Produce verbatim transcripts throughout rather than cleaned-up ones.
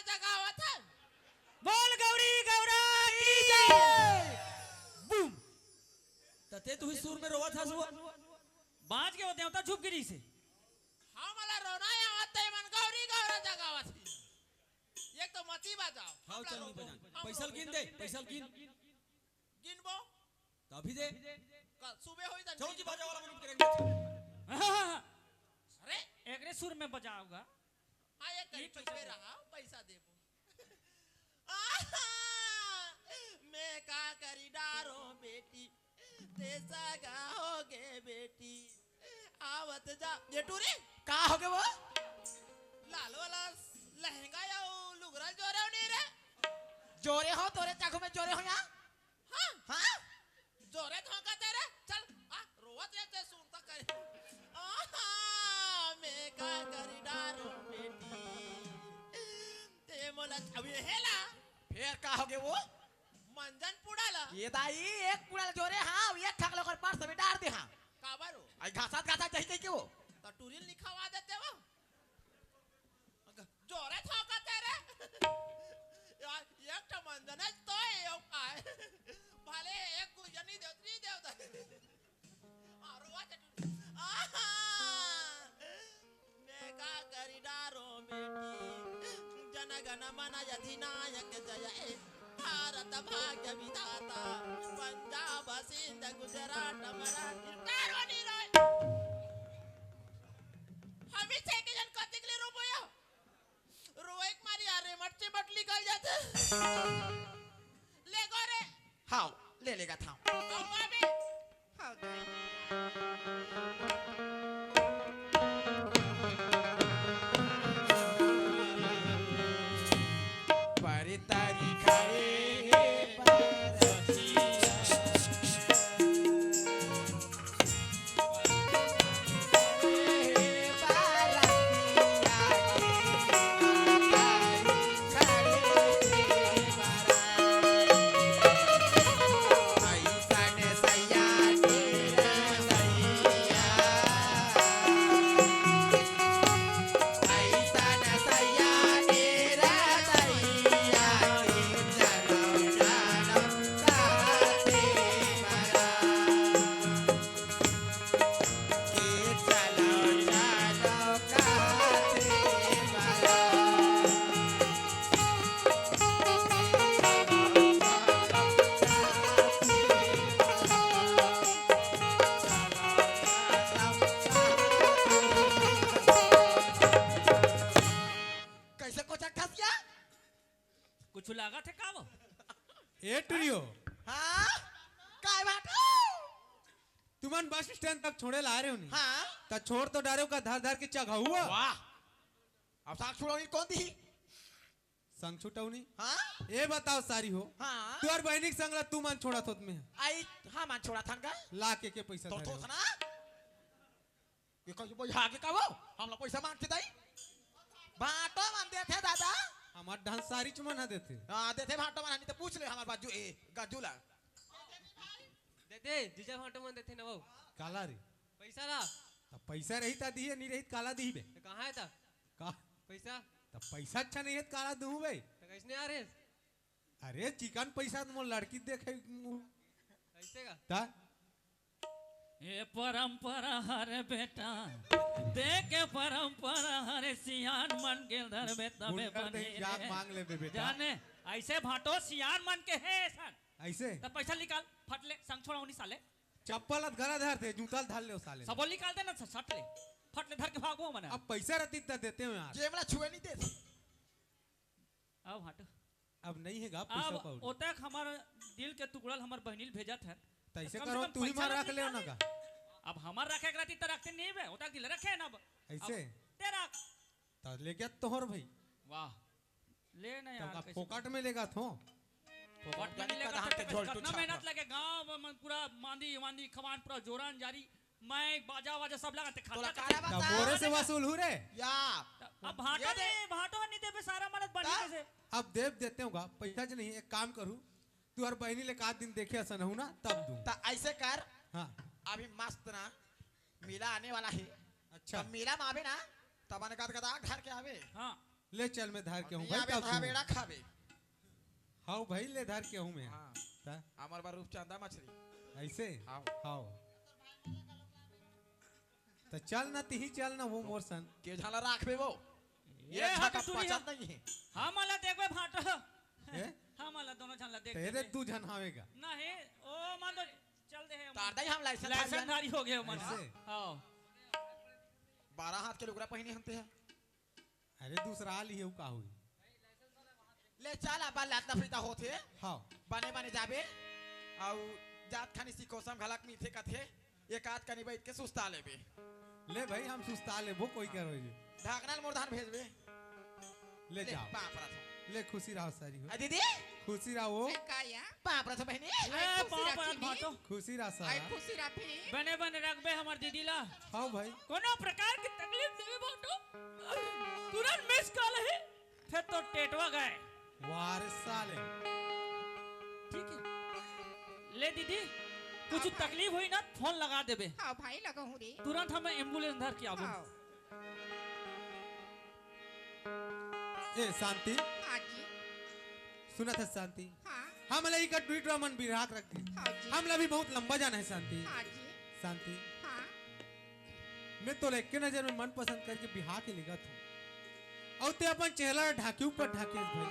जगावत हन। बोल गौरी गौरा की जय। बूम। त ते तुही सुर में रोवत हस वो। बाज के वो देवता झुक गिरी से। हमला रोना आवत ते मन गौरी गौरा जगावत ही। एक तो मती बजाओ। हाव, हमला चल नी रोबो। बजान। हम पैसा रोबो। गिन दे, पैसा गिन। गिनबो। त अभी दे। कल सुबह होई त चलो जी, बाजा वाला मन करेंगे। अरे, एकरे सुर में बजाओगा। हाँ, ये कहीं चुपे रहा, पैसा देबो। आहा, मैं का करी डारो बेटी, ते सगा हो गे बेटी। आवत जा, ये टूरी। का हो गे वो? लाल वाला लहंगा या वो लुगरा जोरे हो नहीं रे? जोरे हो, तोरे चाकू में जोरे हो या? हाँ। हाँ? जोरे धोखा तेरे। चल, आ, रोवत रहते सुनता करे। आहा, मैं का करी डारो बेटी। ते मोला अब ये हेला। फेर का हो गे वो? मंजन पुड़ाला। ये दाई, एक पुड़ाला जोरे, हाँ, एक ठकलो कर पास में डार दे, हाँ। काबर हो? आई घासात घासात जही कही के वो। त टूरिल निखावा देते वो। जोरे थोका तेरे। यार, एक ठो मंजन है तो ये हो पाए। भले एक गुजनी देवत नहीं देवत। आरो आ चटू। आहा। मैं का करी डारो बेटी। जन गण मन अधिनायक जय हे। भारत भाग्य विधाता। पंजाब सिंध गुजरात मराठी। डारो नहीं रोए। हम ही छह के जन कतिक ले रोबो यो। रोए के मारी यार, रेमट चेमट निकल जाते। ले गो रे। हाव, ले लेगा था। आओ अबे। हाव, दाई। परी तारी खाए हे परसिया। कैसे कोचक ठसिया? कुछ लागत हे का वो? ए टुरियो। हाँ? काय बात हो? तुमन बस स्टैंड तक छोड़े ला रहे हो नहीं? हाँ। त छोड़ तो डारे हो का धर धर के चघाऊ हुआ। वाह। अब साग छुड़ौनी कोन दिही? संग छुटौनी? हाँ। ए बताओ सारी हो। हाँ। तुहर बहिनी के संग ला तुमन छोड़त होत में। आई, हमन छोड़त हन का? ला के के पैसा तो धरे हो? थोथना। ये कहीं भाई आगे का वो? हमला पैसा मांग के दाई? भाटो मन देथे दादा। हमर ढंसारीच मन ह देथे। हाँ, देथे भाटो मन, नहीं तो पूछ ले हमर बाजू, ए, गजू ला। देथे, जीजा भाटो मन देथे ना वो। काला रे? पैसा ला। त पैसा रही त दिए, नहीं रही त काला दिही बे। त कहाँ हे त? का? पैसा? त पैसा अच्छा नहीं हे त काला दूँ बे। त कैसने आ रहे? अरे चिकन पैसा त मोर लड़की देखे। कैसे का? त? ए परंपरा हरे बेटा, देखे परंपरा हरे सियान मन के धरबे तबे गुंडा बने देख जात रे। मांग लेबे बेटा। जाने, ऐसे भाटो सियान मन के हे ऐसा। ऐसे? त पैसा निकाल, फट ले, संग छोड़ा उन्हीं साले। चप्पल अत गला धर दे, जूता ल धर ले ओ साले। सबो निकाल दे ना, स-, सट ले। फट ले, धर के भागो मना। अब पैसा रहती त देते हो यार। जेब ला छुए नहीं देते। अब हट। अब नहीं हे गा पैसा अब कौड़ी। ओतक हमर दिल के टुकड़ा ल हमर बहिनी ल भेजत हे। त ऐसे कम से करो, कम तू ही पैसा मार रख ले ना का। अब हमर रखे के रहती त रखते नहीं बे, ओतक दिल रखे ना अब। ऐसे? अब ते रख। त ले गया तोहर भाई। वाह। ले ना यार, तब का कैसे फोकट में लेगा थो? फोकट में नहीं लेगा, कहाँ के झोल टू कितना छाप मेहनत रहा। लगे, गाँव में पूरा मांदी वांदी खवान, पूरा जोरान जारी, मैं बाजा वाजा सब लगा ते तोला खाता। काला तब बता। मोरे से वसूल हूँ रे। या। अब भाटो ये दे। नहीं, भाटो नहीं देबे, सारा मदद बनी ता? कैसे? अब देव देते होगा, पैसा ज नहीं, एक काम करू, तू हर बहिनी ले का दिन देखे असन हूँ ना, तब दूँ। ता ऐसे कर, हाँ। अभी मस्त ना, मेला आने वाला है। अच्छा। तब मेला में आवे ना, तब अनगद गदा घर के आवे। हाँ। ले चल, मैं धर के हूँ भाई, आबे कब था तू? बेड़ा खाबे। हाव भाई, ले धर के हूँ मैं। हाँ। ता? हमर बर रूपचंदा मछली। ऐसे? हाव। हाव। त चल ना, तिही चल ना, वो मोर सन। के झन ला राखबे वो? ये ये हाथ झटक टूरी पचत है। नहीं है। हमन ला देखबे भाटो। ए? हमन ला दोनों झन ला देख तेरे लेबे। दू झन हावेगा। नहीं, ओ मन तो चल दे है। तार दई हम लाइसेंस लाइसेंस धारी हो गए हमन। ऐसे? हाँ। बारह हाथ के लुगरा पहिने हन ते ह। अरे दूसरा आ लिहे, उ का होई? ले चल, अब लात लफड़ी त होथे। हाँ। बने बने जाबे। अउ जात खानी सिकोसम घलक मिलथे कथे, एक आध कनी बइठ के सुस्ता लेबे। ले भाई, हम सुस्ता लेबो, कोई करो जी। ढाकना ल मोर धान भेजबे। ले ले, जाओ। पाँव परत हूँ। ले खुशी रहो सारी हो। आ दीदी। खुशी रहो। ए, का या? पाँव परत हूँ बहिनी। ए, पाँव परत भाटो। खुशी रह आई सारा। खुशी रह फिर। बने बने रखबे हमर दीदी ला। हाँ भाई। कोनो प्रकार के तकलीफ देबे भाटो, तुरंत मिस कॉल है, फिर तो टेटवा गए। वाह रे साले। ठीक है। ले दीदी, कुछ हाँ भाई। तकलीफ होई ना, फोन लगा देबे। हाँ भाई, लगाहूँ रे। तुरंत हम एम्बुलेंस धर के आबो। हाँ। ए शांति। हाँ जी। सुनत हस शांति। हाँ। हमला इकर टुइटवा मन बिराक रख दी। हाँ जी। हमला भी बहुत लंबा जाना है शांति। हाँ जी। शांति। हाँ। मैं तोला एके नजर में मन पसंद करके बिहा के लेगत हूँ। अउ ते अपन चेहरा ला ढाके ऊपर ढाके भाई।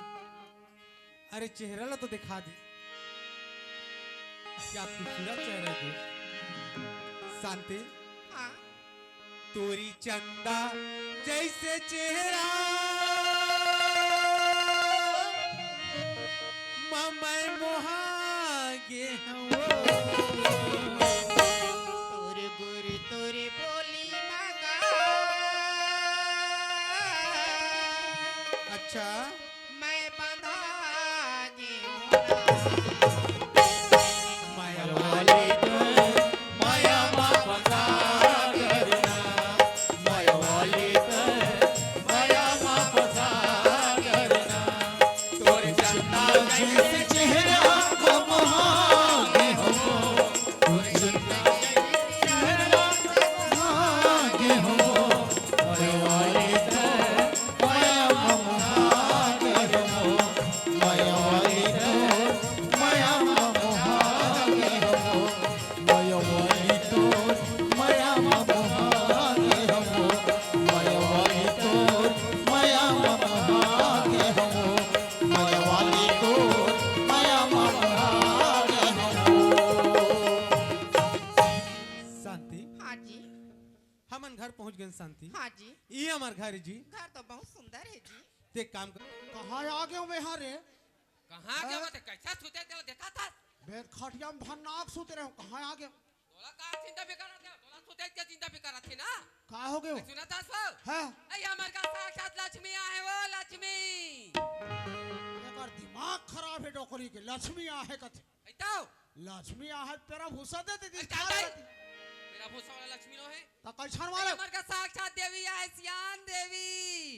अरे चेहरा ला तो दिखा दे। क्या खूबसूरत चेहरा है दोस्त। शांति। हाँ। तोरी चंदा जैसे चेहरा, मैं मोहा गे हूँ। तोर गुर तोर बोली मगा। अच्छा। मैं बंधा गे हूँ ना। माया वाली तो माया मा बंधा करना। माया वाली तो माया मा बंधा करना। तोर चंदा जैसे चेहरा को मोहा गे हूँ। शांति। हाँ जी। हमन घर पहुंच गए शांति। हाँ जी। ये हमार घर है जी। घर तो बहुत सुंदर है जी। ते काम कर। कहाँ आ गए हो मैं यहाँ रे? कहाँ गया हाँ? बा ते? कैसा सुते तेला देखा था? बेड खटिया में भन्नाक सुते रहे हो, कहाँ आ गए? तोला का चिंता भी करत हे? तोला सुते के चिंता भी करत हे ना? का हो गए हो? ए, सुना था सो? हाँ। ए, हमर घर साक्षात लक्ष्मी आहे, वो लक्ष्मी। एकर दिमाग खराब है डोकरी के, लक्ष्मी आहे कथे। ए, तो? लक्ष्मी आहे, तेरा भूसा दे दीदी, ए, खा का लेती। तेरा भूसा वाला लक्ष्मी नो है। तो कैसन ए, वाला? हमर घर साक्षात देवी आहे, सियान देवी।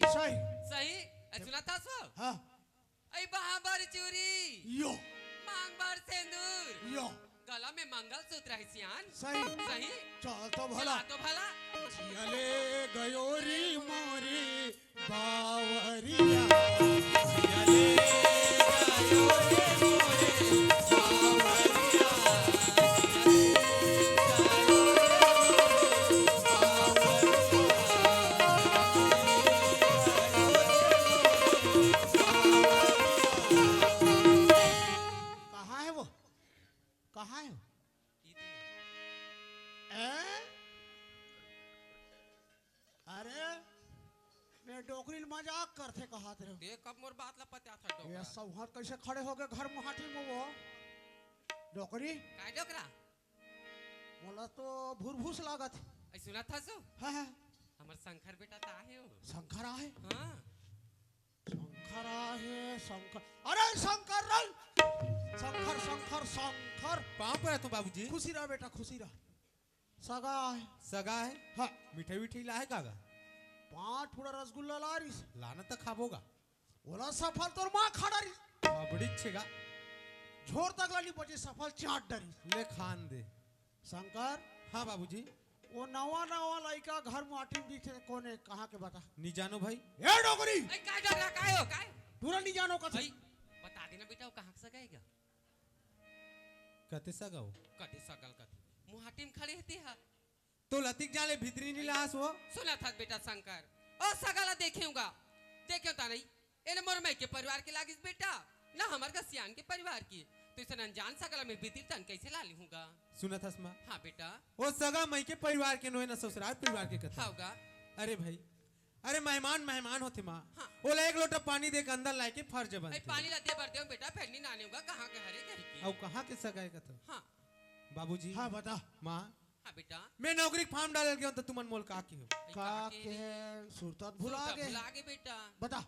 सही। सही। ए, सुना था सो? हाँ। अई बहा बर चूरी। यो। मांग बर सेंदूर। यो। गला में मंगलसूत्र है सियान। सही। सही। चल तो भला। चला तो भला। जिया ले गयो री मोरी बावरिया। जिया ले गयो री मोरी बावरिया। कहाँ है वो? कहाँ है वो? ए? अरे, मैं डोकरी ल मजाक करथे कहत रहे। ते कब मोर बात ला पत्याथा ये डोकरा? सौहर कैसे खड़े हो गए घर मुहाटी में वो? डोकरी? काय डोकरा? मोला तो भूरभूस लागत। ऐ सुना था सो? हाँ, हाँ। हमर शंकर बेटा त आहे हो। शंकर आहे? हाँ। शंकर आहे, शंकर। अरे शंकर रे! शंकर, शंकर, शंकर। पाँव परत हूँ बाबूजी। खुशी रह बेटा, खुशी रह। सगा आहे। सगा आहे? हाँ। मिठाई विठाई लाहे का गा? पाँच पूरा रसगुल्ला ला रहीस। लाना त खाबो गा। ओला सफल तोर माँ खा डारिस। हाँ, बड़ी अच्छे गा। झोर तक ला नी पचे, सफल चाट डारिस। ले खान दे। शंकर। हाँ बाबूजी। वो नवा नवा लइका घर माटी में दिखे, कोन हे, कहाँ के बता? नी जानो भाई। ए डोकरी! ए, काय डोकरा, काय हो, काय? पूरा नी जानो कथे। भाई, बता देना बेटा, वो कहाँ के सगा हे गा? कते सगा हो? कते सगा ल कथे। मुहाटी में खड़े हे ते हा। तो लतिक जाले भीतरी नी लास हो। सुनत हस बेटा शंकर, ओ सगा ला देखे हूँ गा। देखे ता नहीं, एने मोर मइके परिवार के लागिस बेटा, ना हमर गा सियान के परिवार के। तो अइसन अनजान सगा ला मैं भीतरी तन कइसे ला लेहूँ गा? सुनत हस माँ? हाँ बेटा। ओ सगा मइके परिवार के नोहे ना ससुराल परिवार के कथे। हाँ गा। अरे भाई, अरे मेहमान मेहमान होथे माँ। हाँ। ओला एक लोटा पानी दे के अंदर लाए के फर्ज अरे बनथे। पानी ला दे बर देव बेटा, फेर नी नाने हूँ गा, कहाँ के हरे कहि के। अउ कहाँ के सगा हे कथे? हाँ। बाबूजी। हाँ, बता। माँ। हाँ बेटा। मैं नौकरी के form डाले ल गेंव त तुमन मोला का केहेव? अरे का का के केहेव? सुरता त भुला सुरता गे। भुला गे बेटा। बता।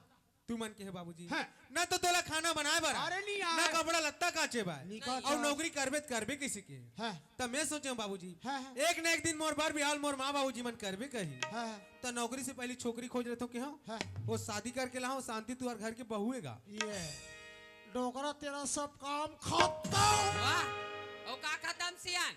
तुमन केहेव बाबूजी। हाँ। ना तो तोला खाना बनाए बर आए, अरे नी आए। ना कपड़ा लत्ता काचे बर आए। नी काचे। अउ नौकरी करबे त करबे कइसे के? हाँ। त मैं सोचे हूँ बाबूजी, हाँ, हाँ। एक न एक दिन मोर बर बिहाव ल मोर माँ बाबूजी मन करबे करही। हाँ, हाँ। त नौकरी से पहिली छोकरी खोज लेथों केहेंव। हाँ। ओ शादी करके लाहूँ, शांति तुँहर घर के बहू हे गा। ये डोकरा तेरा सब काम खतम। वाह, ओ का खतम सियान?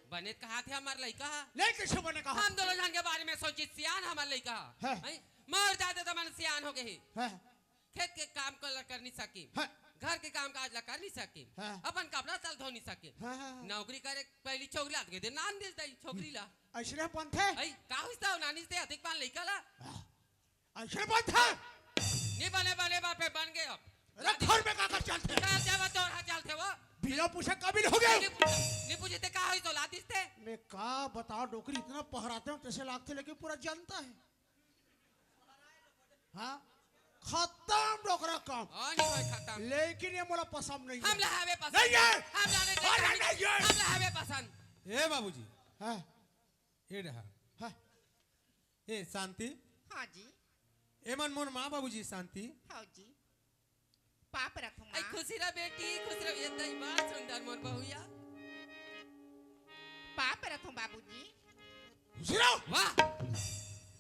बने त कहाथे हमर लइका ह। नहीं, कइसे बने कहा? हम दूनों झन के बारे में सोचिस सियान हमर लइका ह। हैं? हैं? मर जाते त मन सियान हो गे हे। हैं? खेत के काम कर, कर नी सके। हैं? घर के काम काज ला कर नी सके। हैं? अपन कपड़ा तल धो नी सके। हैं, हैं, हैं। नौकरी करे पहिली छोकरी ला, तो के दे नान दे दई छोकरी ला। अइसने बनथे? अई, का होइस त नानिस ते अधिक पान लइका ला? हाँ। अइसने बनथे? नी बने, बने बापे बन गे अब। अरे घर में का कर चलथे? चल देवा तोर हा चलथे वो। बिना पूछे काबिल हो गे। नी पूछे, नी पूछे ते का होइस तो लातिस ते? मैं का बताओ डोकरी इतना पहराते हूँ तइसे लागथे लेकिन पूरा जनता हे। हाँ? खतम डोकरा काम। हाँ, नी होय खतम। लेकिन ये मोला पसंद नहीं हे। हमला हवे पसंद। नहीं हे। हमला नहीं अरे देखा, नहीं हे। हमला हवे पसंद। ए बाबूजी। हाँ। ए डहा। हाँ। ए शांति। हाँ जी। एमन मोर माँ बाबूजी शांति। हाँ जी। पाँव परत हूँ आई माँ। खुशी रह बेटी, खुशी रह। ये दई बात सुंदर मोर बहुया। पाँव परत हूँ बाबूजी। खुशी रहो। वाह।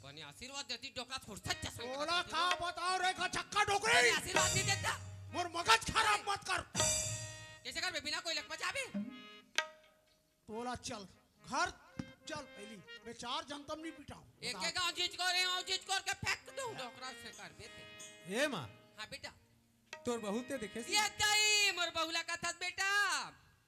बने आशीर्वाद देती डोकरा छोड़ सच्चा संग ओला का बताओ रे गचक्का डोकरी। बने आशीर्वाद नहीं देता। मोर मगज खराब मत कर। कइसे करबे बिना कोई लग बचाबे? तोला चल, घर चल पहिली, मैं चार जनतम नहीं पिटाऊं। एक बता। एक गांव जीत को रे, गांव जीत को के फेंक दूं, डोकरा से कर देते। ए माँ। हाँ बेटा। तोर बहू ते देखे सी? ये दई, मोर बहू ला कथस बेटा।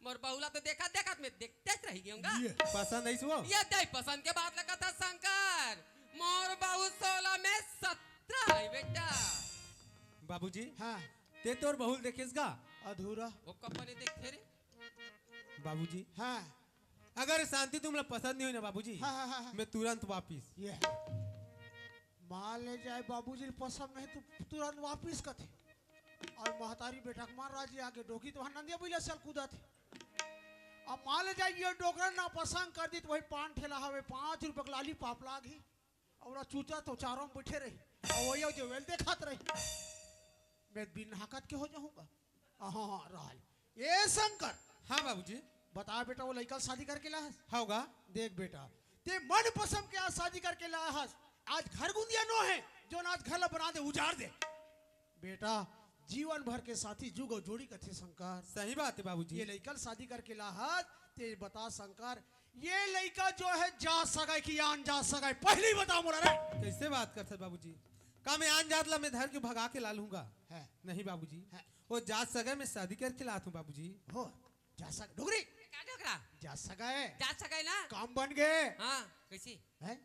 मोर बहू ला तो देखत, देखत मैं देखते रह गई हूँ गा। ये। पसंद आइस वो? ये दई पसंद के बात ला कथस शंकर। मोर बहू सोलह में सत्रह है बेटा। बाबूजी। हाँ। ते तोर बहू ल देखेस गा? अधूरा। वो कब बने देखते रे? बाबूजी। हाँ। अगर शांति तुमला पसंद नहीं होय ना बाबूजी, हाँ, हाँ, हाँ, हाँ। मैं तुरंत वापिस। ये। मान ले जाए बाबूजी ल पसंद नहीं तो तुरंत वापिस कथे। अउ महतारी बेटा के मार राजी आगे डोकी तो नंदिया बुइला सल कूदथे। अब मान ले जाए ये डोकरा ना पसंद कर दी तो वही पान ठेला हवे पाँच रुपया के लाली पाप लागी। अउ ओला चूचा तो चारों में बैठे रही। अउ वही जो वेल देखत रही। मैं बिन हकत के हो जाहूँ गा। हाँ, हाँ, रहल। ए शंकर। हाँ बाबूजी। बता बेटा, वो लइका शादी करके लाहस? हाँ गा। देख बेटा, ते मन पसंद के आज शादी करके लाहस। आज घर गुंदिया नो हे, जोन आज घर ला बना दे, उजाड़ दे। बेटा, जीवन भर के साथी जुग अउ जोड़ी कथे शंकर। सही बात हे बाबूजी। ये लइका ल शादी करके लाहस, ते बता शंकर, ये लइका जो हे जात सगा हे कि आन जात सगा हे, पहिली बता मोला रे। कइसे बात करथस बाबूजी? का मैं आन जात ला मैं धर के भगा के ला लूँगा? हैं। नहीं बाबूजी। हैं। वो जात सगा हे, मैं शादी करके लात हूँ बाबूजी। हो, जात सगा, डोकरी। का डोकरा? जात सगा हे। जात सगा हे ना? काम बन गे। हाँ, कइसे? हैं?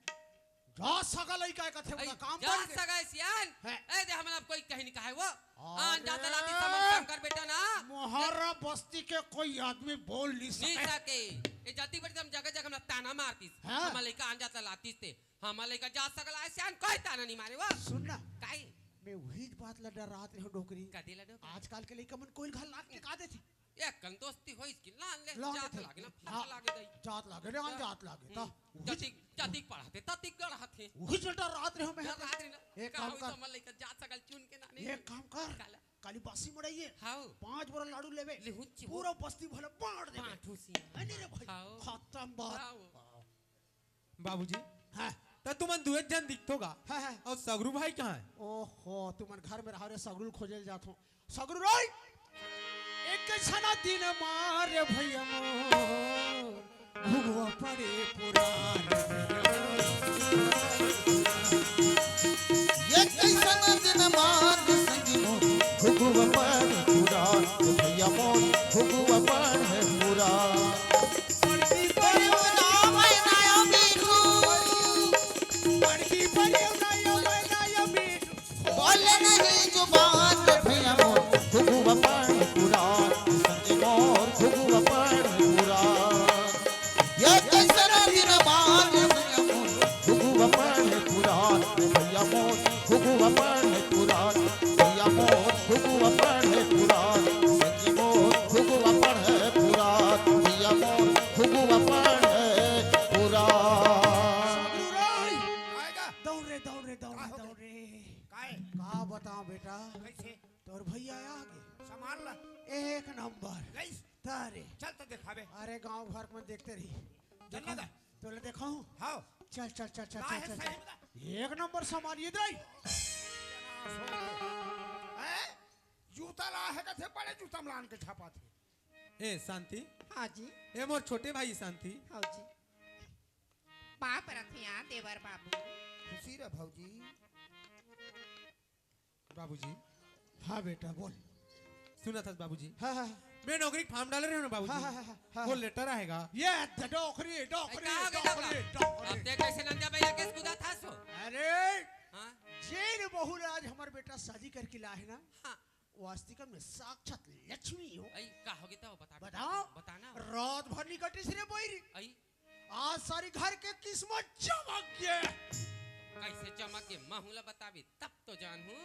जात सगा लइका हे कथे, अई, ओकर काम जात बन गे। सगा हे सियान। हैं। ए, दे, हमन अब कोई कहीं नहीं कहा हे वो। अरे। आन जात लाती समझ शंकर बेटा ना। मोहर्रा बस्ती के कोई आदमी बोल नहीं नहीं सके। सके। ये जाति बड़ी तुम जगह जगह हमला ताना मारतीस। हाँ। हमर लइका आन जात लातीस ते। हमर लइका जात सगा हे सियान, कोई ताना नहीं मारे वो। सुन ना। काई? मैं वही बात ला डरात रहे हूँ डोकरी। कदे ला डोकरी? आजकल के लइका मन कोई घर लात के का देथे? एक कन दोस्ती होइस कि लान ले, लान जात ले। लागे ना, हाँ, फट लागे दई। जात लागे रे, हाँ, जात लागे, हम्म। ता। उही जातिक, जातिक पढ़ाथे, तातिक गढ़ाथे। उही चलता रात रे हमें। रात रे ना। एक का काम होई कर। तो हमर लइका जात सगा ल चुन के ना, नहीं। एक काम कर। काला? काली बासी मड़ाइए। हाँ। पाँच बोरा लाडू लेबे। लेहूँ ची। पूरा बस्ती भला बांट देबे। बांटू सी। है नहीं रे भाई? हाँ। खतम बात। हाँ। बाबूजी, हाँ। त तुमन दुए झन दिखथो गा। हाँ, हाँ। अउ सगरू भाई कहाँ हे? ओहो, तुमन घर में रहा रे, सगरू ल खोजे ल जाथो। सगरू रोय! एक छना दिन मारे भैया मोर, घुघुआ पड़े पुरान। कैसे? तोर भैया आगे। संभाल ला। एक नंबर। गइस। तारे। चल तो देखाबे। अरे गांव भर में देखते रही। चल ना दा। तोला देखाहूं। हाँ। चल, चल, चल, चल, का चल, है चल, सही चल। में दा? एक नंबर सामान ये दे। हैं? जूता ला है कथे, बड़े जूता में लान के छापा थे। ए शांति। हाँ जी। ए मोर छोटे भाई शांति। हाँ जी। पाँव परत हँव देवर बाबू। खुशी रह भौजी। बाबूजी। हाँ बेटा, बोल। सुनत हस बाबूजी? हाँ, हाँ, हाँ। मैं नौकरी के form डाले रहेंव ना बाबूजी। हाँ, हाँ, हाँ, हाँ, हाँ। वो letter आय गा। ये द-, नौकरी, नौकरी, अरे, कहाँ गया नौकरी, था? नौकरी। अब देख कैसे नंदिया भैया के कूदा था सो। अरे, हाँ? जेन बहू ला आज हमर बेटा शादी करके लाय हे ना, हाँ। वास्तविक में साक्षात लक्ष्मी हो। अई, का हो गे तो बता बेटा, बताओ। बता ना। रात भर निकटिस रे बइरी। अई। आज सारी घर के किस्मत चमक गे। कैसे चमक गे? महूँ ला बताबे तब तो जानहूँ।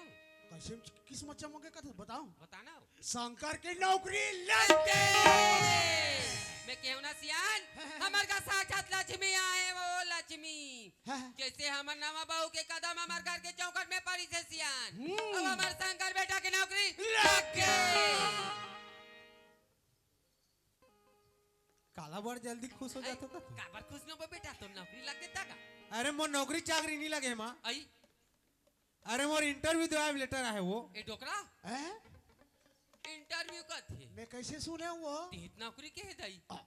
कैसे किस्मत चमक गे कथे बताओ। बता ना। शंकर के नौकरी लग गे। मैं केहेंव ना सियान, हमर घर साक्षात लक्ष्मी आय हे, वो लक्ष्मी। हाँ, हाँ। जैसे हमर नवा बहू के कदम हमर घर के चौखट में परिस हे सियान, हम्म। अब हमर शंकर बेटा के नौकरी लग गे। काला बड़ जल्दी खुश हो अई, जाथस का तू? काबर खुश नइ होबे बेटा, तोर नौकरी लग गे त का? अरे मोर नौकरी चाकरी नइ लगे हे माँ। अई? अरे मोर interview देवाय letter आय हे वो। ए डोकरा? हैं? Interview कथे? मैं कैसे सुनेंव वो? तें नौकरी के हे दाई। आ,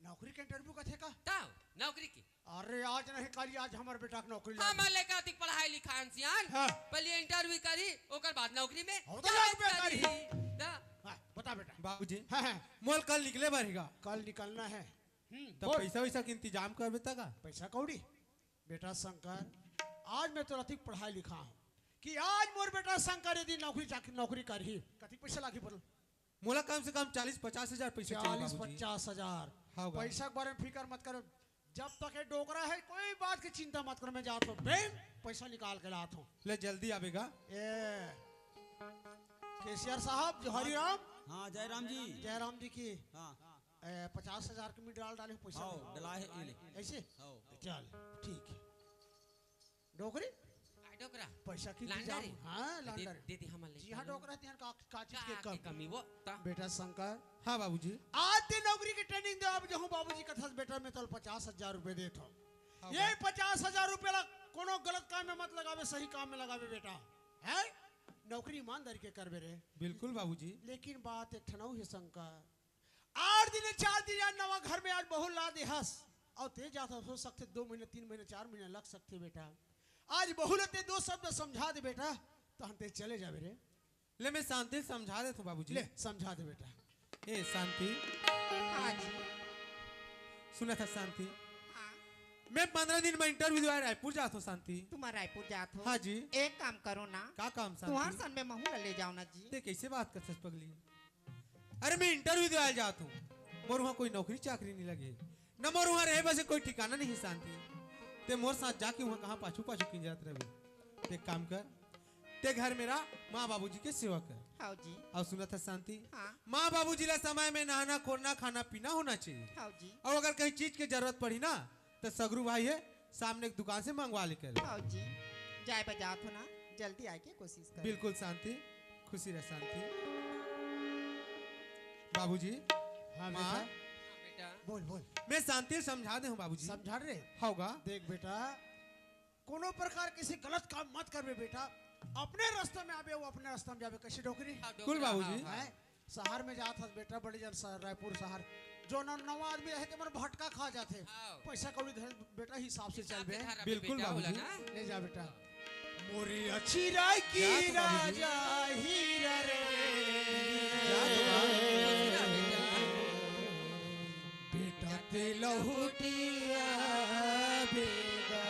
नौकरी के interview कथे का? त नौकरी के। अरे आज नहीं काली, आज हमर बेटा के नौकरी लागी। हमर लइका अतिक पढ़ाय लिखाय हे सियान। हाँ। पहली interview करही, ओकर बाद नौकरी में। हो तो प्रवेश लगबे करही। करही। त? हाँ, बता बेटा। बाबूजी, हाँ, हाँ। मोला कल निकले बर हे गा। कल निकलना हे। हम्म, त बोल। पैसा वैसा के इंतजाम करबे त का? पैसा कौड़ी? बेटा शंकर, आज मैं तोला अतिक पढ़ाय लिखाय हँव कि आज मोर बेटा शंकर यदि नौकरी चाकरी, नौकरी करही, कतिक पैसा लागही बोल? मोला कम से कम चालीस पचास हजार पैसा चाहिए चालीस बाबूजी। पचास हजार। हाँ, बाबू। पैसा के बारे में फिकर मत कर। जब तक ये डोकरा हे, कोई बात के चिंता मत कर, मैं जात हँव, बैंक पैसा निकाल के लात हँव। ले जल्दी आबे गा। ए, cashier साहब, जोहारी राम। हाँ, जय राम जी। जय राम जी की। हाँ। ए, पचास हजार के मैं डाल डाले हँव पैसा हाँ, में। डलाय हे, ये ले। ऐसे? हाँ। चल, ठीक हे। डोकरी? काय डोकरा? पैसा के लांडा इंतजाम। रे? हाँ, दे, लांडा रे। दे दे, हमन ले जी हाँ, चलो। डोकरा, तेहर का, का चीज का के के कमी? कमी वो? ता। बेटा शंकर। हाँ, बाबूजी। आज तें नौकरी के training देवाय बर जाहूँ, बाबूजी कथस, बेटा, मैं तोला पचास हजार रुपया देत हँव। हाँ, ये बाबू। पचास हजार रुपया ला कोनो गलत काम में मत लगाबे, सही काम में लगाबे, बेटा। हैं? नौकरी ईमानदारी के करबे रे। बिल्कुल, बाबूजी। लेकिन बात एक ठन अउ हे शंकर, आठ दिन, चार दिन आज नवा घर में आज बहू ला दे हस, अउ तें जात हस, हो सकथे दो महीना, तीन महीना, चार महीना लग सकथे बेटा। आज बहू ला तें दो शब्द समझा दे बेटा, तहन तें चले जाबे रे। ले मैं शांति ले समझा देत हँव बाबूजी। ले समझा दे बेटा। ए शांति। हाँ जी। सुनत हस शांति। हाँ। मैं पंद्रह दिन में interview देवाय रायपुर जात हँव शांति। तुमन रायपुर जात हो? हाँ जी। एक काम करो ना। का काम शांति? तुँहर संग में महूँ ला ले जाव ना जी। तें कैसे बात करथस पगली? अरे मैं interview देवाय जात हँव, मोर उहाँ कोई नौकरी चाकरी नइ लगे हे, न मोर उहाँ रहे बसे कोई ठिकाना नइ हे शांति। तें मोर साथ जाके उहाँ कहाँ पाछू पाछू किंजरत रहिबे। तें एक काम कर, तें घर में रह, माँ बाबूजी के सेवा कर। हाँ जी। अउ सुनत हस शांति? हाँ। माँ बाबूजी ला समय में नहाना, खोरना, खाना पीना होना चाहिए। हाँ जी। अउ अगर कहीं चीज के जरूरत पड़ही ना, त सगरू भाई हे, सामने के दुकान से मंगवा ले कर। हाँ जी, जाय बर जात हँव ना, जल्दी आय के कोशिश कर। बिल्कुल शांति, खुशी रह शांति। बाबूजी, हाँ माँ, बेटा। बेटा। बोल, बोल। मैं शांति ले समझा दे हँव बाबूजी। समझा रे। होगा। देख बेटा, कोनो प्रकार के से गलत काम मत करबे बेटा, अपने रास्ता में आबे, वो अपने रास्ता में जाबे, कैसे डोकरी? हाँ, बिल्कुल डोकरा, बाबूजी। हाँ, हाँ। हैं? शहर में जात हस बेटा, बड़े जन शहर, रायपुर शहर, जो न-, नवा आदमी रहिथे, तेमन भटका खा जाथे। हाँ। पैसा कौड़ी धरे बेटा, हिसाब से चलबे। हिसाब से धरबे बिल्कुल बेटा, बाबूजी। बोला ना। ले जा बेटा। मोरी अछिरा की जा तो बाबूजी। राजा हीरा रे। जा तो बाबू। बेटा ते लहुटिया बेगा।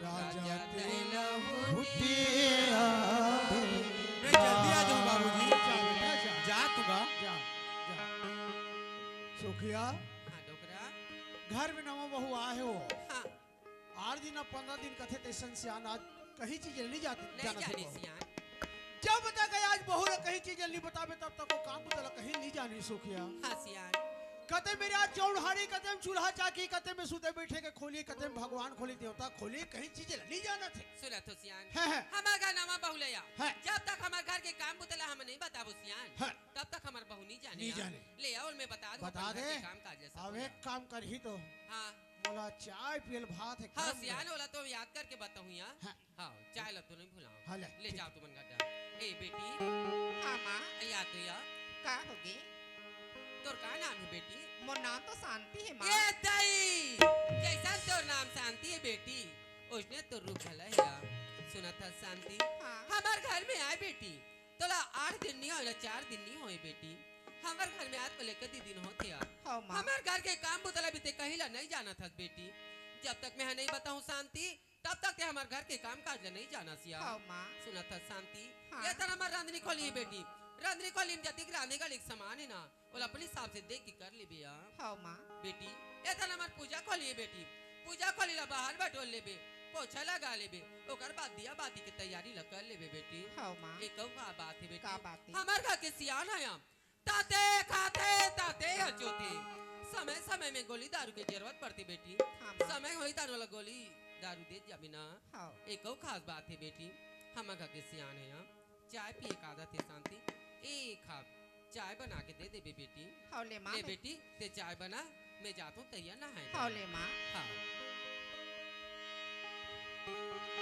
राजा ते लहुटिया बेगा। मैं जल्दी आ जाऊँ बाबूजी। जा बेटा, जा। जा तू गा। जा, जा। सुखिया। हाँ, डोकरा। घर में नवा बहू आए हो। हाँ। आठ दिन, अब पंद्रह दिन कथे, तइसन सियान आज कहीं चीज नइ जाती, नहीं जाना जानी थे सियान। जब तक आज बहू ला कहीं चीज नइ बताबे, तब तक वो काम बुता ला कहीं नइ जानी सुखिया। हाँ सियान। कते मेरे आज जौन हारी, कते में चूल्हा चाकी, कते में सुते बैठे के खोली, कते में भगवान खोली, देवता खोली, कहीं चीज ला नहीं जाना थे। सुनत हो सियान, हैं, हैं। हमर घर नवा बहू ले आ। हैं। जब तक हमर घर के काम बुता ला हम नहीं बताबो सियान, हैं। तब तक हमर बहू नहीं जाने नहीं ना। जाने। ले आओ, मैं बता दूं बता अपन घर दे। के काम काज ला सब अब ला। एक काम करही तो। हाँ। मोला चाय पियल भात है, हाँ, गरम सियान गरम। ओला तो याद करके बताऊं यार। हाँ। हाँ, चाय ला तो नहीं भुलाओ। हाँ, ले, ले ठीक। जाओ तुमन घर जाओ। ए बेटी। हाँ, माँ। ए, या तो या। का होगे? तोर का नाम है बेटी? मोर नाम तो शांति है, माँ। ए दाई, जैसा तोर नाम शांति है बेटी, उसने तो रूप भला है यार। सुनत हस शांति? हाँ। हमर घर में आए बेटी, तोला आठ दिन नहीं होए, चार दिन नहीं होए बेटी। हमर घर में आज को लेकर दी दिन होथे यार। हाँ, माँ। हमर घर के काम बुता ला भी ते कहीं ला नहीं जानत हस बेटी। जब तक मैं नहीं बताऊं शांति, तब तक ते हमर घर के काम काज ला नहीं जानस यार। हाँ, माँ। सुनत हस शांति? हाँ। ये तर हमर रांधनी खोली है बेटी। रांधनी खोली में जतिक रांधे गली के सामान है ना, ओला अपने हिसाब से देख के कर लेबे यार। हाँ, माँ। बेटी, ये तर हमर पूजा खोली है बेटी। पूजा खोली ला बाहर बटोर लेबे, पोछा लगा लेबे, ओकर बाद दिया बाती के तैयारी ला कर लेबे बेटी। हाँ, माँ। एक अउ का बात है बेटी? का बात है? हमर घर के सियान है हम। ताते खाते, ताते अचोते। समय समय में गोली दारू के जरूरत पड़ती बेटी। हाँ, माँ। समय होई तानो ला गोली दारू दे जाबी ना। हाँ। एक अउ खास बात है बेटी, हमर घर के सियान है हम। चाय पिए का आदत है शांति, एक हाथ चाय बना के दे देबे बेटी। हाँ, ले माँ, ले मैं बेटी, ते चाय बना, मैं जात हूँ तैयार नहाए हाँ, बर। ले माँ। हाँ।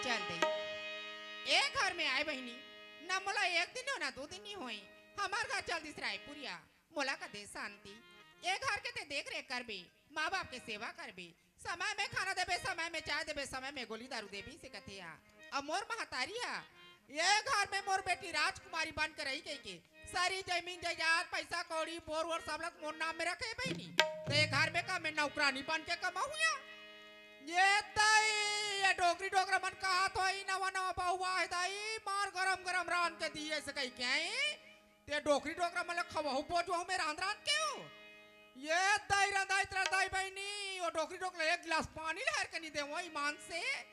चल दे। ए घर में आए बहिनी, ना मोला एक दिन हो, ना दो दिन ही होई। हमार घर चल दिस रायपुरिया। मोला का दे शांति। ए घर के ते देख रेख करबे, माँ बाप के सेवा करबे, समय में खाना देबे, समय में चाय देबे, समय में गोली दारू देबे, से कथे आ। अब मोर महतारी हा, ए घर में मोर बेटी राजकुमारी बन के रही कहिके, सारी जमीन जायदाद, पैसा कौड़ी, बोर वोर सब ला मोर नाम में रखे बहिनी। तो ए घर में का मैं नौकरानी बन के कमाहूँ या? ए दाई, ए डोकरी डोकरा मन कहत होही, नवा नवा बहू आए दाई, मार गरम गरम रांध के दिए से कहिके आई। ते डोकरी डोकरा मन ला खवाहू बोजवाहू में रांध रांध के हो। ए दाई रंधाई, रंधाई बहिनी, ओ डोकरी डोकरा एक गिलास पानी ला हर के नहीं देवो ईमान से।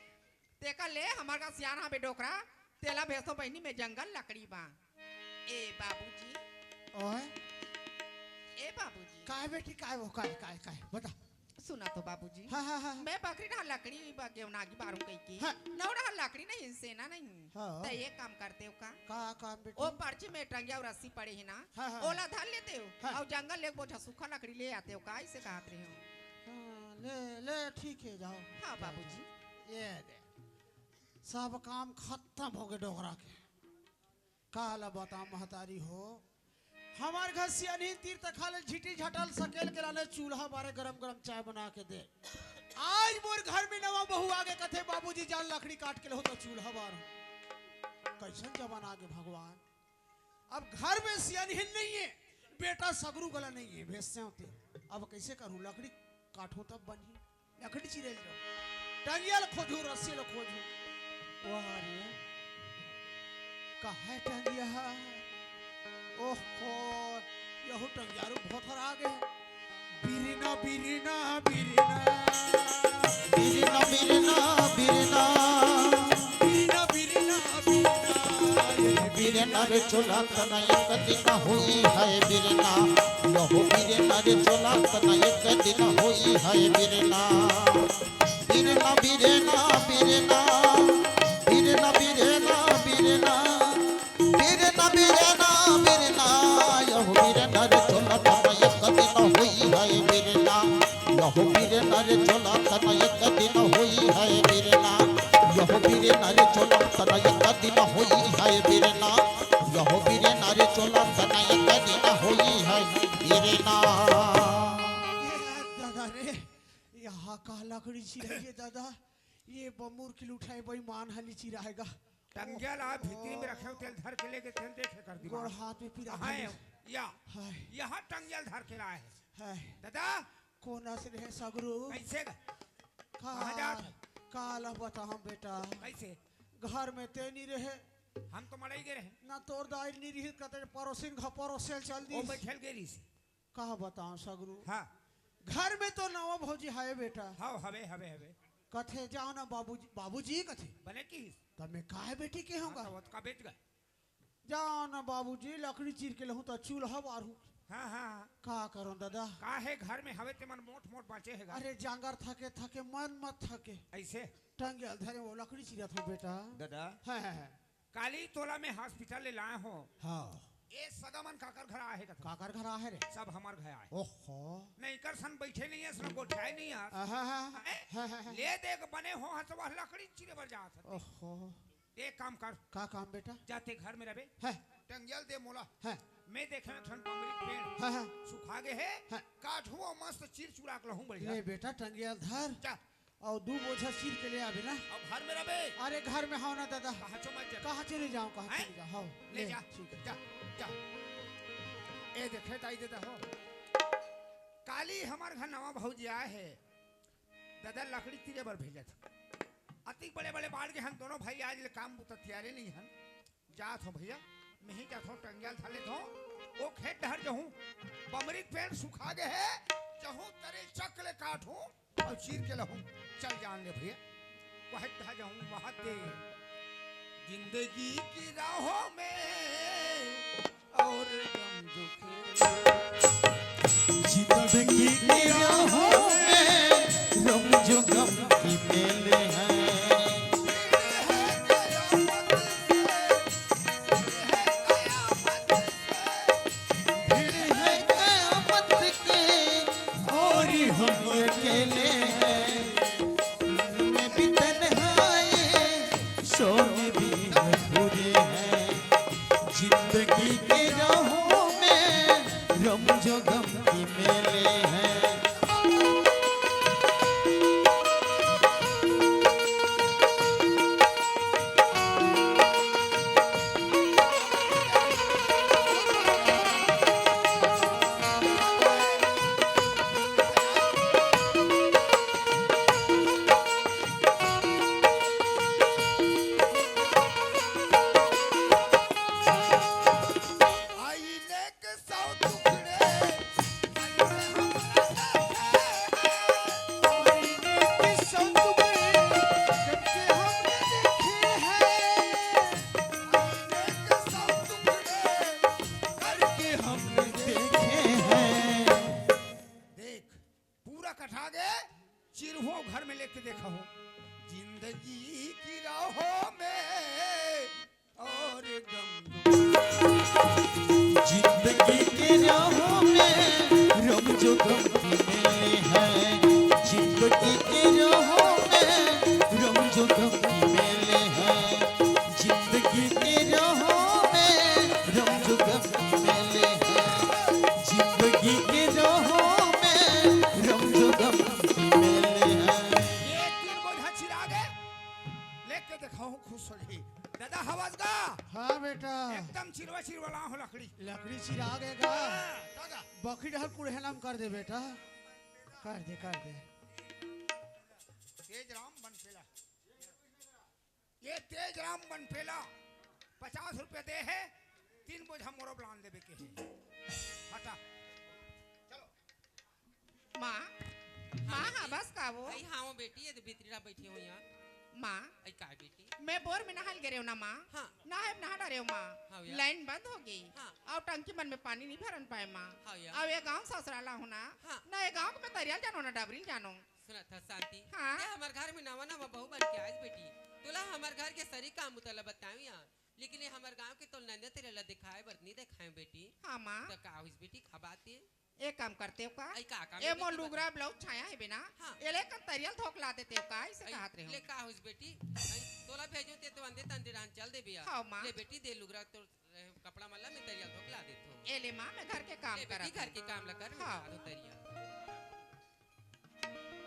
तेकर ले हमर का सियान हा बे डोकरा, तेला भेजो बहिनी मैं जंगल लकड़ी बा। ए बाबूजी। ओए। ए बाबूजी। काय बेटी, काय वो, काय, काय, काय? बता। सुना तो बाबूजी। हाँ, हाँ, हाँ। मैं बकरी डहर लकड़ी बा-, गेवनागी बारूं कहिके। हाँ। नौ डहर लकड़ी नहीं, सेना नहीं। हाँ। त एक काम करते हो का? का काम बेटी? ओ पर्ची में टंगिया अउ रस्सी पड़े है ना, हाँ, हाँ, ओला हाँ। धर लेते हो हाँ। अउ जंगल ले एक बोझा सूखा लकड़ी ले आते हो का? ऐसे कहत रहे हो। हाँ, ले, ले, ठीक है, जाओ। हाँ, जाओ, बाबूजी। जाओ। ये दे। सब काम खत्म हो गए डोकरा के। काला बता महतारी हो, हमार घर सियानहिन तीर तखाले झिटी झटल सकेल के लाने चूल्हा बारे गरम गरम चाय बना के दे। आज मोर घर में नवा बहू आगे कथे, "बाबूजी जान लकड़ी काट के लहो तो चूल्हा बार।" कैसन जमाना आगे भगवान। अब घर में सियानहिन नहीं है, बेटा सगरू गला नहीं है, भेजते होते। अब कैसे करूँ, लकड़ी काटो तब बनी। लकड़ी चिरे ल जाओ। टंगिया ल खोजू, रस्सी ल खोजू। वाह रे, कहाँ है टंगिया? ओहो, यहू टंगिया रू भोथर आ गए। बिरना, बिरना, बिरना। बिरना, बिरना, बिरना। बिरना, बिरना, बिरना। बिरना रे चोला तना एक दिन होई है बिरना। यहो बिरना रे चोला तना एक दिन होई है बिरना। बिरना, बिरना, बिरना, बिरना, बिरना, बिरना, बिरना, बिरना, बिरना, यहो बिरना रे चोला तना एक दिन होई है बिरना। यहो बिरना रे चोला तना एक दिन होई है बिरना। यहो बिरना रे चोला तना एक दिन होई है बिरना। यहो बिरना रे चोला तना एक दिन होई है बिरना। ए दादा रे, यहाँ का लकड़ी चिराई है दादा? ये बमुर की लुठाई बेईमान हली चिराएगा। टंगिया ला भीतरी में रखे हो, तेल धर के लेके तेल देखे कर दिमाग। गोड़ हाथ में पीरा हाय, धरी। या। हाय। यहाँ टंगिया धर के लाए है। हाय। दादा। कोना से रहे सगरू? कैसे ग-, का, कहाँ जात है? काला बताऊं बेटा। कैसे? घर में ते नहीं रहे। हम तो मड़ई गए रहे। ना तोर दाई नहीं रही, कते पड़ोसिन घर परोसेल चल दी। वो बैठल गए रही से। का बताऊं सगरू? हाँ। घर में तो नवा भौजी है बेटा। हाँ, हवे, हवे, हवे। कथे जाओ ना बाबूजी, बाबूजी कथे। बने की? तब मैं काहे बेटी के हाँ, होगा? तो वो तो का बेच गए। जाओ ना बाबूजी, लकड़ी चीर के लहूं तो चूल्हा बारू। हाँ, हाँ। का करों दादा? का हे, घर में हवे ते मन मोट मोट बांचे हे गा। अरे जांगर थके थके मन मत थके। अइसे? टंगिया ल धरे वो लकड़ी चिरत हों बेटा। दादा। हाँ, हाँ, हाँ। काली तोला में hospital ले लाए हों। हाँ। ए सगा मन काकर घर आए हे कथे? काकर घर आए हे रे? सब हमर घर आए। ओहो। नहीं कर सन बइठे नहीं हे, सन गोठियाए नहीं हे। आहा, हा, हैं? हा, हा, हा। ले देख बने हों, हंसवा लकड़ी चिरे बर जात हे। ओहो। एक काम कर। का काम बेटा? जा ते घर में रबे। हैं। टंगिया ल दे मोला। हैं। मैं देखे एक ठन बमरी के पेड़ हैं, हैं। सुखा गे हे। हैं। काटहूं अउ मस्त चीर चुरा के लहूं बढ़िया। ले बेटा टंगिया ल धर। जा। अउ दू बोझा चीर के ले आबे ना। अब घर में रबे। अरे घर में हंव ना दादा। कहाँ चो मत जा। कहाँ चले जाऊँ, कहाँ हैं? चले जाऊँ? हंव। ले ले, जा। ठीक हे। जा, जा। ए देखे ताई दादा हो। काली हमर घर नवा भौजी आए हे। दादा लकड़ी चिरे बर भेजत हे। अतिक बड़े बड़े बाढ़ गे हन, दोनों भाई आज ले काम बुता तियारे नहीं हन। जात हों भइया, मेंही जात हों, टंगिया ल धर लेत हों, ओ खेत डहर जहूं, बमरी के पेड़ सुखा गे हे, जहूं तरे चक ले काटहूं अउ चीर के लहूं, चल जान ले भइया, वहत डहर जहूं, वहत दे। जिंदगी की राहों में और गम जो खेले। जिंदगी की राहों में रमजो गम की मेले हैं। भीड़ है कयामत की और हम अकेले हैं। मैं भी तन्हा, ये शोर भी मजबूरी है। जिंदगी के राहों में रमजो गम की मेले हैं। आईने के सौ टुकड़े, आईने हमरा देखे हैं। आईने के सौ टुकड़े, करके हमने देखे हैं। आईने के सौ टुकड़े, करके हमने देखे हैं। देख, पूरा कटा गे, चिरहो घर में लेके देखा हो। जिंदगी की राहों में और गम। जिंदगी के राहों में रमजो गम की मेले हैं। जिंदगी के राहों में रमजो गम की मेले हैं। जिंदगी के राहों में रमजो गम की मेले हैं। जिंदगी के राहों में रमजो गम की मेले हैं। ये तीन बोझा चिरा गे, लेके देखा हो, खुश हो जाई। दादा हवस गा? हाँ बेटा। एकदम चिरवा चिरवा ला हो लकड़ी। लकड़ी चिरा गे गा। हाँ, दादा। बखरी डहर कुड़हलम कर दे बेटा। कर दे, कर दे। तेज राम बनपेला। ये तेज राम बनपेला पचास रुपया दे हे, तीन बोझा मोरो बलान देबे के हे। हटा। चलो। माँ, हाँ माँ, बेटी। हाँ, बस का वो? अई हाँ वो बेटी, ये तो भीतरी रा बैठी हो यहाँ। माँ, अई का बेटी? मैं बोर में नहाल गे रेव ना माँ। हाँ। नहाए नहा डरेव माँ। हाँ यार। लाइन बंद हो गई। हाँ। अउ टंकी मन में पानी नहीं भरन पाए माँ। हाँ यार। अउ ये गाँव ससुराल आहूँ ना। हाँ। ना ये गाँव के मैं तरिया ल जानों ना डबरी ल जानों। सुनत हस शांति, हाँ। ते हमर घर में नवा नवा बहू बन के आइस बेटी, तोला हमर घर के सरी काम बुता ला बताएंव यार, लेकिन ये हमर गांव के तोर नंदिया तेरे ला दिखाए बर नहीं दिखाएंव बेटी। हाँ माँ। त का होइस बेटी, का बात हे? एक काम करतेव का? अई का काम ए हे मोर बेटी, लुगरा बता। ब्लाउज छाया हे बे ना? हाँ। एला एक कन तरिया ल धो के ला देतेव का? अइसे अई, कहत रहेंव। ले का होइस बेटी? अई तोला भेजों ते तो अंधे तंधे रहन चल देबे यार। हाँ माँ। ले बेटी दे लुगरा तोर, ए, कपड़ा मन ला मैं तरिया ल धो के ला देथों। ए ले माँ, मैं घर के काम ले बेटी, करत घर हूँ। के काम ला कर, मैं हाँ। ला दूँ तरिया।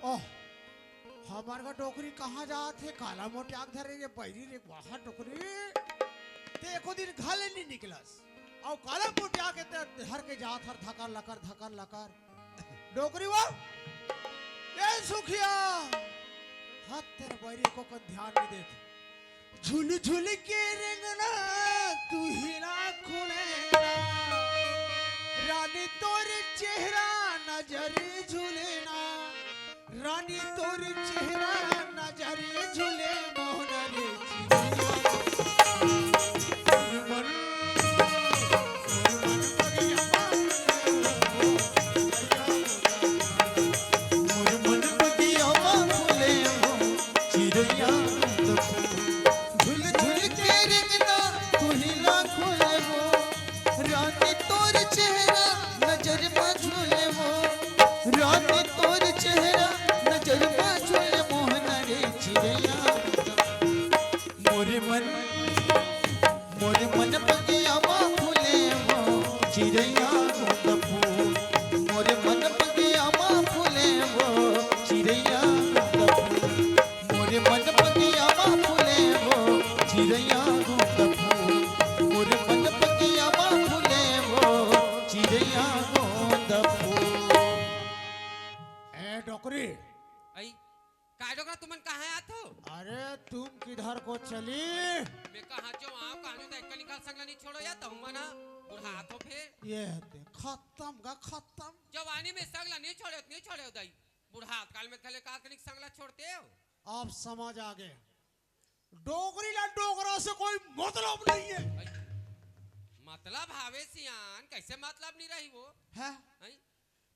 ओह, हमर का डोकरी कहाँ जात हे? काला मोटिया के धरे रे बैरी रे, वाह डोकरी। ते एको दिन घर ले नहीं निकलस। अउ काला मोटिया के ते धर के जात हर धकर लकर, धकर लकर। डोकरी वो, ए सुखिया, हत तेरे बैरी को कन ध्यान नहीं देत। झुल झुल के रेंगना तू ही ना खुलेना, रानी तोर चेहरा नजर झुलेना, रानी तोर चेहरा नजर झुले मोहन रे चिड़िया। मोर मन, मोर मन बगिया में डोकरी। अई, काय डोकरा, तुमन कहाँ आत हो? अरे, तुम किधर को चली? मैं कहाँ जो आऊँ, कहाँ जो देख के निकाल सकला नहीं छोड़ो या, तहु मना बुढ़ा तो फिर। ये दे, खत्म गा, खत्म। जवानी में सगला नहीं छोड़े, नहीं छोड़े हो दाई। बुढ़ात काल में खले का तनिक संगला छोड़ते हो? आप समझ आ गए। डोकरी ला डोकरा से कोई मतलब नहीं है। अई, मतलब हावे सियान, कैसे मतलब नहीं रही वो? हैं? हैं?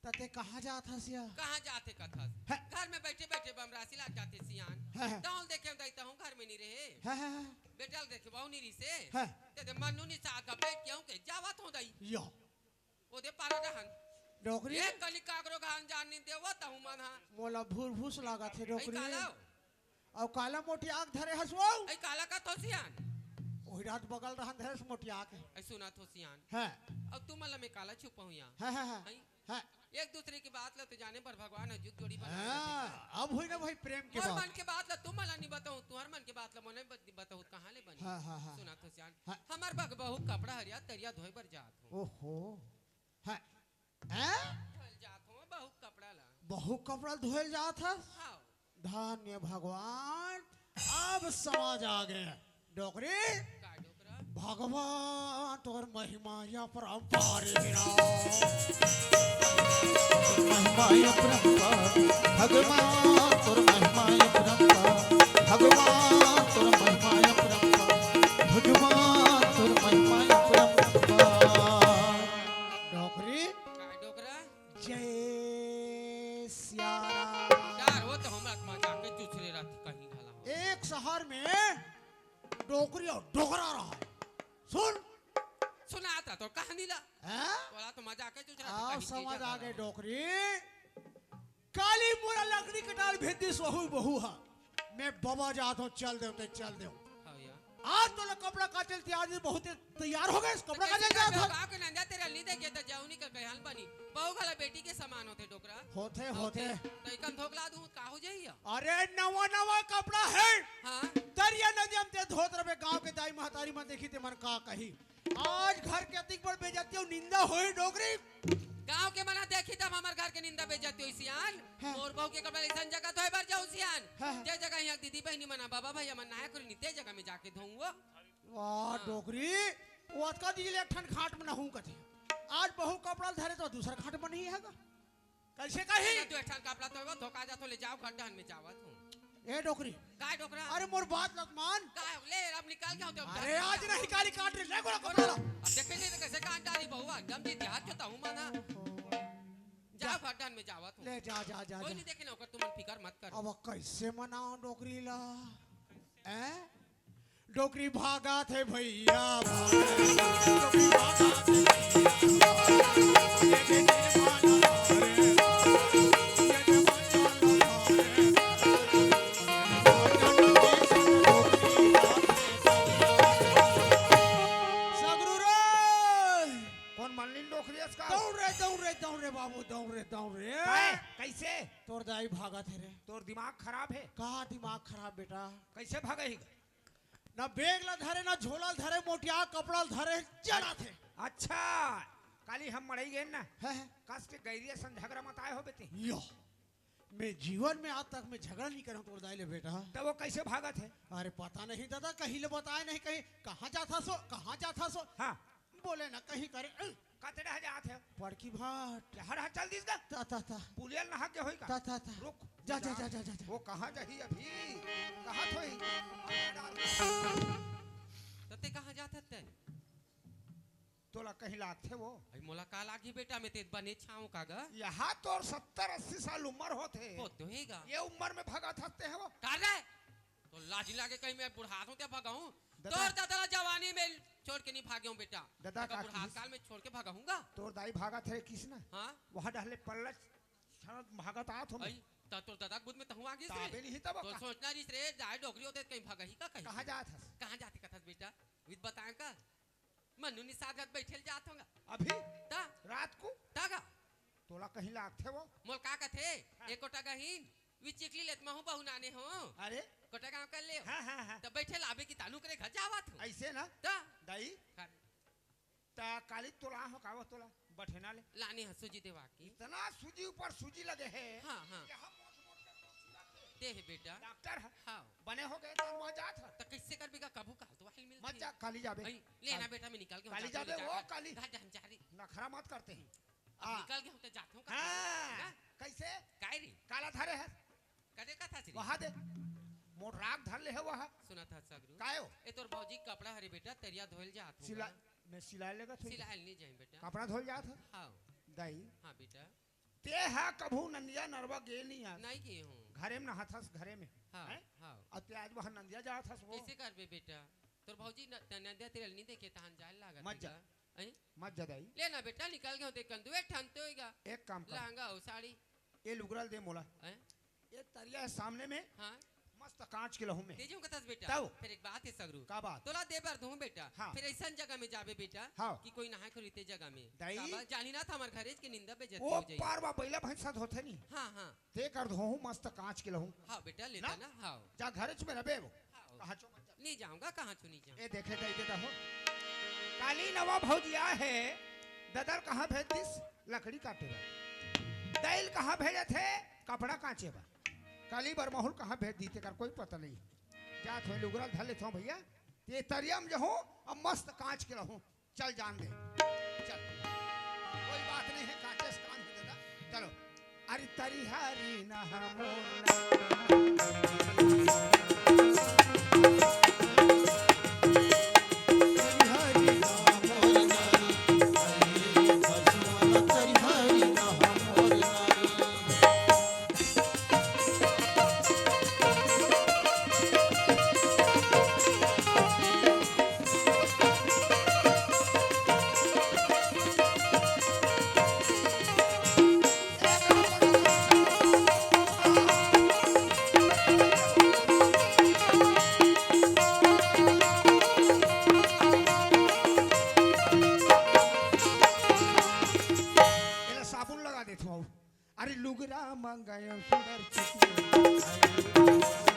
त ते कहाँ जात हस या? कहाँ जाथे कथस? हैं? घर में बैठे बैठे बमरासी लाग जाथे सियान। हैं, हैं। तौल देखे दाई तहूँ घर में नहीं रहे। हैं, हैं, हैं। बेटा ल देखे बहू नहीं रिसे। हैं। ते दे मन्नू नहीं साथ का बैठ के हूँ के जावत हूँ दाई। यो। ओ दे पारा डहन। डोकरी? एक कली काकरो घान जान नहीं देवो तहूँ मन हा। मोला भूर भूस लागत हे अई डोकरी। काला? अउ काला मोटी आँख धरे हस वो? अई काला का थो सियान? ओही रात बगल रहन धरे हस मोटी आँख। अई सुना थो सियान। हैं। अब तू मला में काला छुपा हुआ। हैं, हैं, हैं। अई हैं। एक दूसरे की बात ला तो जाने बर भगवान ह जुग जोड़ी बना हाँ, अब हुई ना भाई प्रेम के मोर बात। मन के बात ला तुम मला नहीं बताओ, तुम्हार मन के बात ला मोने बत-, नहीं बताओ, कहाँ ले बनी? हाँ, हाँ, हाँ। सुना थो सियान। हाँ। हमार बग बहू कपड़ा हरिया तरिया धोए बर जात हो। ओहो। हैं? हैं? धोल जात हो बहू कपड़ा ला। बहू कपड़ा धोल जात हस? हाँ। धन्य भगवान, अब समझ आ गए। डोकरी, का डोकरा? भगवान तोर महिमा या परंपार हे ना। महिमा या परंपार, भगवान तोर महिमा या परंपार, भगवान तोर महिमा या परंपार, भगवान तोर महिमा या परंपार। डोकरी, का डोकरा? जय सिया राम। यार, वो तो हमरा मजाक के चुचरे रहती कहीं घाला हो। एक शहर में डोकरी अउ डोकरा रहा। सुन। सुनाता तो कहानी ला। हैं? तोला तो मजाक के चुचरा था, आओ, कहीं समझ आ गए डोकरी। काली मोला लकड़ी कटाल भेज दिस वहू बहू हा। मैं बबा जात हूँ, चल देव ते चल देव। हाँ यार। आज तोला कपड़ा काटे ल तैयार नहीं, बहुत तैयार हो गए, कपड़ा काटे ल जात हूँ। गाँव के नंजा तेरा नहीं देखे तो जाऊ नहीं का कहल बनी। बहू घला बेटी के समान होते डोकरा। होते, होते। तो इकन धोकला दूँ, का हो जाई या? अरे नवा नवा कपड़ा है। हाँ। तरिया नदिया में ते धोत रहे, गाँव के दाई महतारी मन देखी ते मन का कही। आज घर के अतिक बड़ बेइज्जती अउ निंदा होई डोकरी। गाँव के मना देखी तब हमार घर के निंदा बेइज्जती होई सियान। हाँ। मोर बहू के कपड़ा ले संझा का धोए बर जाऊ सियान। हाँ, हाँ। जे जगह यहाँ दीदी बहनी मना बाबा भैया मन नहाए करी नी ते जगह में जाके धोऊँ वो। वाह हाँ। डोकरी, वो अतका दिन ले एक ठन खाट में नहूँ कथे। आज बहू कपड़ा धरे तो दूसर खाट में नहीं है गा। कैसे कही? ना तू एक ठन कपड़ा तो वो धोखा जातो ले जाओ घर डहन में जावत हूँ। ए डोकरी। काय डोकरा? अरे मोर बात लत मान। काय ले अब निकाल के होते अरे आज नहीं काली काट रे, ले गोरा कपड़ा ला। अब देखे नहीं तो कैसे काट डाली बहुआ, एकदम जी देहात के ताहू माना। जाओ घर डहन में जावत हूँ। ले जा, जा, जा, कोई जा। नहीं देखे ना ओकर, तुमन फिकर मत कर। अब कैसे मनाओ डोकरी ला? हैं? डोकरी भागत हे भैया, भागत हे, डोकरी भागत हे भैया, भागत हे, ये दे दिल माना रे, ये दे माना रे। सगरू रे! कौन मल्लिन डोकरी अस का? दौड़ रे, दौड़ रे, दौड़ रे बाबू, दौड़ रे, दौड़ रे। काय? कैसे? तोर दाई भागत हे रे। तोर दिमाग खराब हे? का दिमाग खराब बेटा? कैसे भागही? ना बेग ला धरे, ना झोला ला धरे, मोटिया कपड़ा ला धरे, चला थे। अच्छा, काली हम मड़ई गेन ना, हैं, हैं। कस के गैरिया सन झगड़ा मत आए हो बेटी। यो, मैं जीवन में आज तक मैं झगड़ा नहीं करूँ तोर दाई ले बेटा। तब वो कैसे भागत हे? अरे पता नहीं दादा, कहीं ले बताए नहीं, कहीं कहाँ जात हस वो, कहाँ जात हस वो। हाँ। बोले ना कहीं करे, अ, कतरा जात हे? बड़की भाट। हर हर चल दिस ना। ता, ता, ता। पुलिया नहा के होई का? ता, ता, ता। रुक। जा, जा, जा, जा, जा, जा। वो कहाँ जाही अभी? कहाँ थोई? तो ते कहाँ जात हस ते? तोला कहीं लागथे वो? अई मोला का लागी बेटा, मैं ते बने छाँव का गा? यहाँ तोर सत्तर अस्सी साल उम्र होत हे। हो तो हे गा। ये उम्र में भगत हंसते हैं वो? का रे? तो लाज लागे कहीं मैं बुढ़ात हूँ ते भगाऊँ? दादा। तोर दादा ला जवानी में छोड़ के नहीं भागे हूँ बेटा। दादा अगर का बुढ़ात किस? काल में छोड़ के भगाऊँगा। तोर दाई भागत हे किस ना? हाँ। वहाँ डहले पल्ला छड़त भागत आत हो मैं। अई, त तोर दादा गुद में तहूँ आ गिस रे। ताबे नहीं तब तो का? सोचना रिस रे, जाए डोकरी होते कहीं भगही का कहीं। कहाँ जात हस? कहाँ जाते कथस बेटा? विद बताएं का? मन्नू निषाद घर बैठे ले जात होंगा। अभी? ता? रात को? ता का? तोला कहीं लागथे वो? मोल का कथे? हाँ। एक कोटा गहीन, वी चिकली लेत महू बहू नाने हो। अरे? कोटा गाँव कर ले। हाँ, हाँ, हाँ। तब बैठे लाबे की तानू करे घर जावत हो। ऐसे ना? ता? दाई? हाँ। ता काली तोला हो का वो तोला? बठेना ले। लाने ह सूजी देवा के। इतना सूजी ऊपर सूजी लगे है। हाँ, हाँ। यहाँ ते हे बेटा। डॉक्टर ह। हाँ। बने हो गए त वहाँ जात ह। त कैसे करबे गा, कभू काल तो आही मिलथे। मत जा, काली जाबे। अई, ले ना काल-, बेटा, मैं निकल के काली जात हूँ, जाबे, निकल वो के। काली। घर जा, जा रे। नखरा मत करते। अब आ। निकल के हम तो जात हूँ, हाँ। हाँ? कैसे? काय रे? काला धरे है। कदे का था श्री? वहाँ दे। मोर राग धर ले है वहाँ। सुना था सगरू। कायो? ए तोर भौजी कपड़ा हरे बेटा, तरिया धोइल जात हूँ सिला-, गा। मैं सिलाए लेगा थोड़ी। सिलाए नहीं जाए बेटा। कपड़ा धोइल जात है? हाँ। दाई। हाँ बेटा। ते हा कभू नंदिया नरवा गे नहीं आज। नहीं गे हूँ। घरे में नहात हस, घरे में। हाँ, हैं? हाँ। अब ते आज वहाँ नंदिया जात हस वो। कैसे करबे बेटा? तोर भौजी न-, त-, नंदिया तेरे नहीं देखे, तहन जाए लागत मत जा। बेटा। हैं? मत जा दाई। ले ना बेटा, निकल के होते कंदुए ठनते होएगा। एक काम कर। लहंगा हो, साड़ी। ये लुगरा ल दे मोला। हैं? ये तरिया है सामने में। हाँ। मस्त कांच के लहू में। तेजी में कथस बेटा। तब? फिर एक बात है सगरू। का बात? तोला दे बर दूँ बेटा। हाँ। फिर ऐसन जगह में जाबे बेटा हाँ। कि कोई नहाए खोरी ते जगह में। दाई। काबर जानी ना था हमार घरे के निंदा बेइज्जती वो हो जाई। पार बा बैला भैंसा धोथे नहीं। हाँ, हाँ। ते कर धोहूँ मस्त कांच के लहू। हाँ बेटा, लेता ना? ना? हाँ। जा घरे में रबे वो। हाँ। कहाँ चो मत जा। नहीं जाऊंगा, कहाँ चो नहीं जाऊंगा। ए देखे दाई दे दहो। काली नवा भौजिया है, ददर कहाँ भेज दिस? लकड़ी काटे बर। दाई ल कहाँ भेजे थे? कपड़ा कांचे बर। काली बरमहुल कहाँ भेज दी, तेकर कोई पता नहीं। जात हों लुगरा ल धर लेथों भैया, ये तरिया में जहूँ, अब मस्त कांच के लहूँ। चल जान दे, चल, कोई बात नहीं है, कांचे से काम है दादा। चलो। अरे तरिहारी ना हमोर ना। एला साबुन लगा देथों। अरे लुगरा मंगायो सुंदर चिटिया।